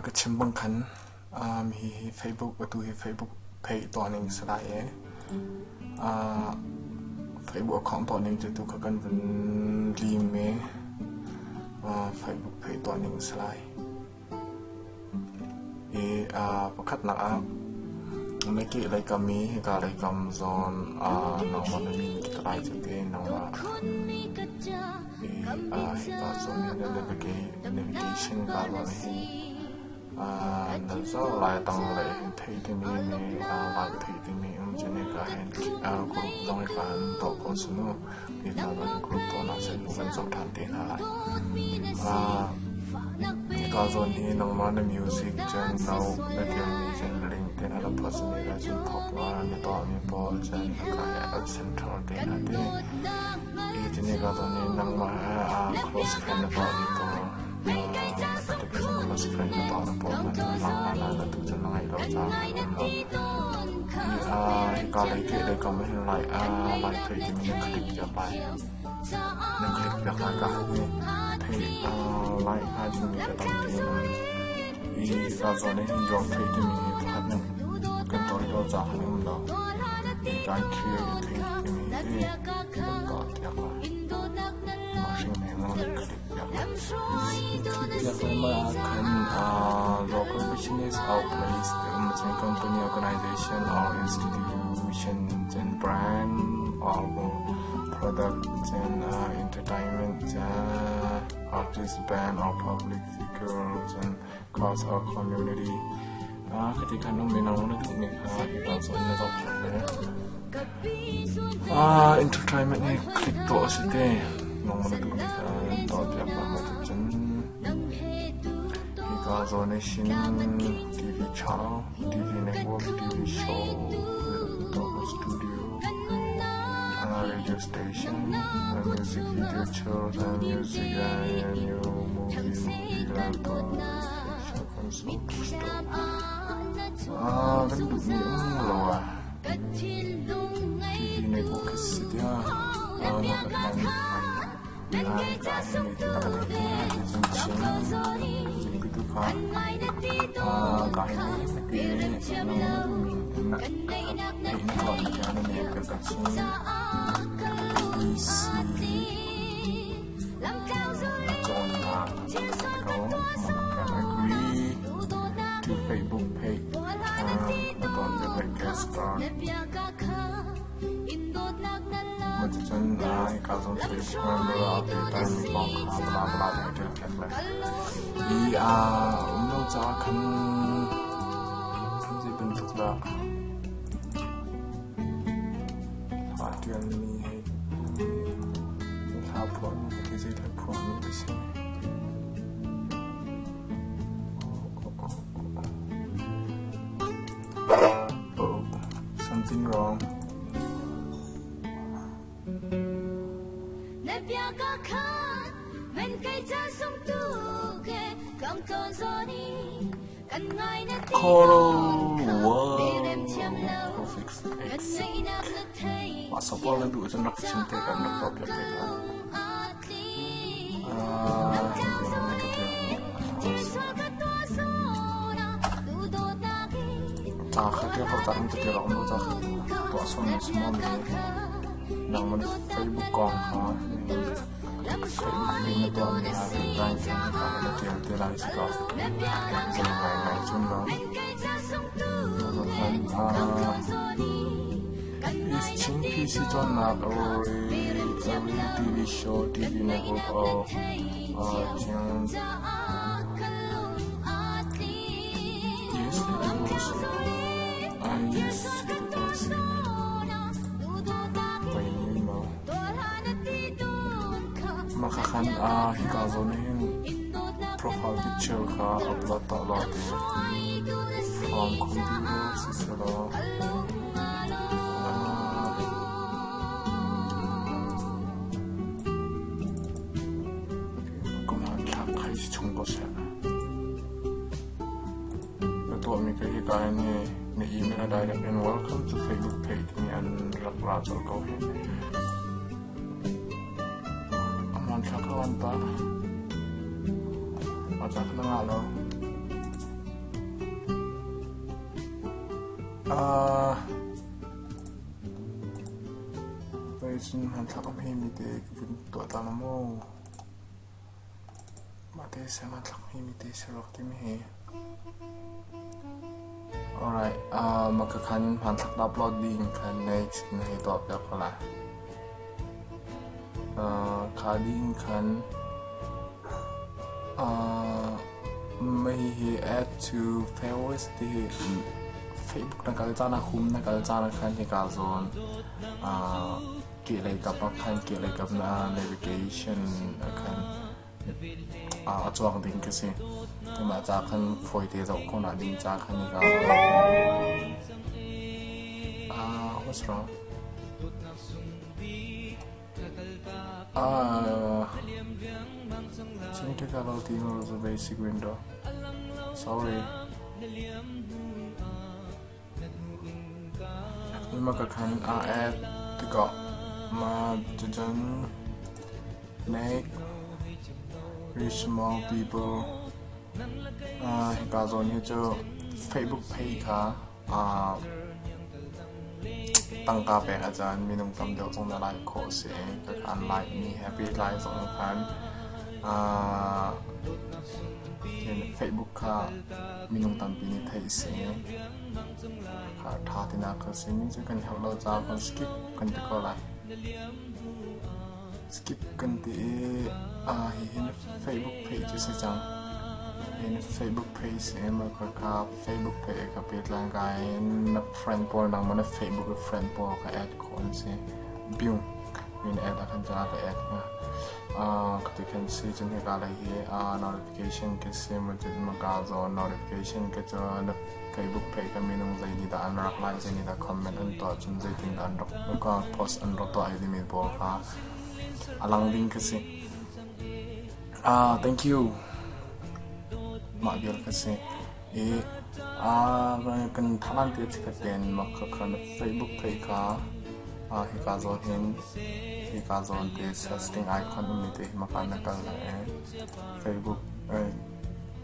Ka chim bang khan hihi Facebook atu hi Facebook page tuah ning si lai i Facebook account tuah ning cu tu kha kan vun lim i Facebook page tuah ning si lai. Hi pakhatnak ah na kehlei kam i hika lei kam zawn nangmah na min ka lai cu ti nangmah hika zawn hi na navigation ka zawn hin na zoh lai tanglei hin thei timi mi lai thei timi um cu hika hin group zong hika hin tuah khawh si mu. Hika zawn hin group tuahnak si kan zoh ṭhan te hna lai. Hika zawn hi nangmah na music cun no na tialmi cun link te hna na post mi le cun popular na tuahmi pawl cun hika hi app center te hna ti. Hi tuni hika zawn hi nangmah he close friend na tuahmi pawl close friend na tuahmi pawl hna cu lang lai lai na tu cun na ngeih lo caah um lo. Hika lei ke lei kam hin lai lai thei timi na click piak lai. Na click piak lai ka hi thei lai hnga dingmi ka tampi nain hi ka zawn hin your thei timi hi pakhat nih kan tuah lo caah kan um lo. Hi kan create a thei timi hi kan tuah piak lai. Mah hring he na click piak lai. Click piak lai mah ah khan local business or place company organization or institution and brand or product and entertainment artist band or public figures and cause or community. Khati khan um ina na duh mi kha hika zawn na zoh piak le entertainment hi click tuah a si te nang na duh mi kha tuah piak la ma cun hika zawn i sin TV channel, TV network, TV show, studio, radio station, music video shows, and music and new movie, movie library, console, bookstore. Kan duhmi um lo ah TV network khi si tiah Facebook page start. Cuticun hika zawn Facebook member ah pehtlai mi kong kha bla bla nih a ṭial piak lai. Hi um lo caah khan zei bantuk dah hla ṭialmi hei hla phuahmi hi zei dah phuahmi a si. Oh, something wrong. Na bia ka khan men kai cha sung tu ke kong ton zoni kan ngai na ti Coral ton kha rem thiam lo Perfect kan X. ngai nak na thei Mah sopal na duh cun rak chim te kan rak tuah piak te lai. Ca kha tiah ko cang ti lo mu ca tuah sawm mi small mi nangman Facebook kong kha Facebook in na tuah mi ha dai ka na tial te lai si ko zei ngai ngai chun lo Is Chin PC cawnnak a real TV show, TV network or Chin Yes, it was. I see it was. Mah kha hika zawn hin profile picture kha upload tuah law ti from computer siselaw ka hmanthlak kha i chung ko seh. Na tuahmi ka hika hin hi na email a direct in welcome to Facebook page timi an rak ra colh ko hi. A hmanthlak kha wan ta. Mah ca kha na ngah lo. Cun hmanthlak a hmemi te ka vun tuah ta la maw? Mah te si hmanthlak hmemi te si rawk timi hi. Alright, mah ka khan hmanthlak na upload ding khan next na hei tuah piak ko lai. Kha ding khan mei hi add to favorites ti hi Facebook na kal caan ah hum na kal caan ah khan hika zawn kehlei kap ah khan kehlei kap na navigation ah khan a cuang ding khi si. Mah ca khan fawite zoh khawhnak ding ca khan hika what's wrong? Chin basic window. Sorry. Mah ka khan aa add tikah mah cucun make rich more people hika zawn hi cu Facebook page kha tangka pek ahcun minung tam deuh zong na like khawh a si i khakha an like mi he pehtlai zong khan Facebook kha minung tampi nih theih a si. Kha ṭha tinak a si mi cu kan herh lo caah kan skip kan ti ko lai. Skip kan ti i hihi na Facebook page a si cang. Hi na Facebook page i mah khakha Facebook page ka pehtlai ka in na friend pawl nangmah na Facebook i friend pawl kha add khawh an si. Biung min add ah khan cun a ka add hnga. Ka ti khan si cun hika lei hi notification ka si maka zawn notification ka cu na Facebook page ka minung zei nih dah an rak like zei nih dah comment an tuah cun zeitin dah an rak post an rak tuah i timi pawl kha a lang ding ka si. Thank you. Mah vial ka si. I kan thalan te chikat ten mak kha kha na Facebook page kha hika zawn hin hika zawn te searching icon ummi te hi maka na kal lai i Facebook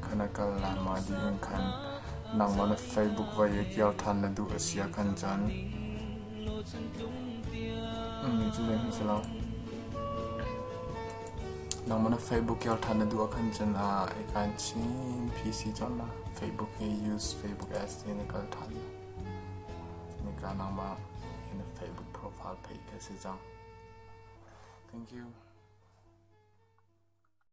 kha na kal lai ma di in khan nangmah na Facebook vai i kial than na duh a si ah khan cun cu zei hmanh si lo. Nangmah na Facebook kial than na duh ah khan cun hika in chin PC cawlh la Facebook hi use Facebook ads ti na kal than la. Nika nangmah hi na Facebook profile page ka si cang. Thank you.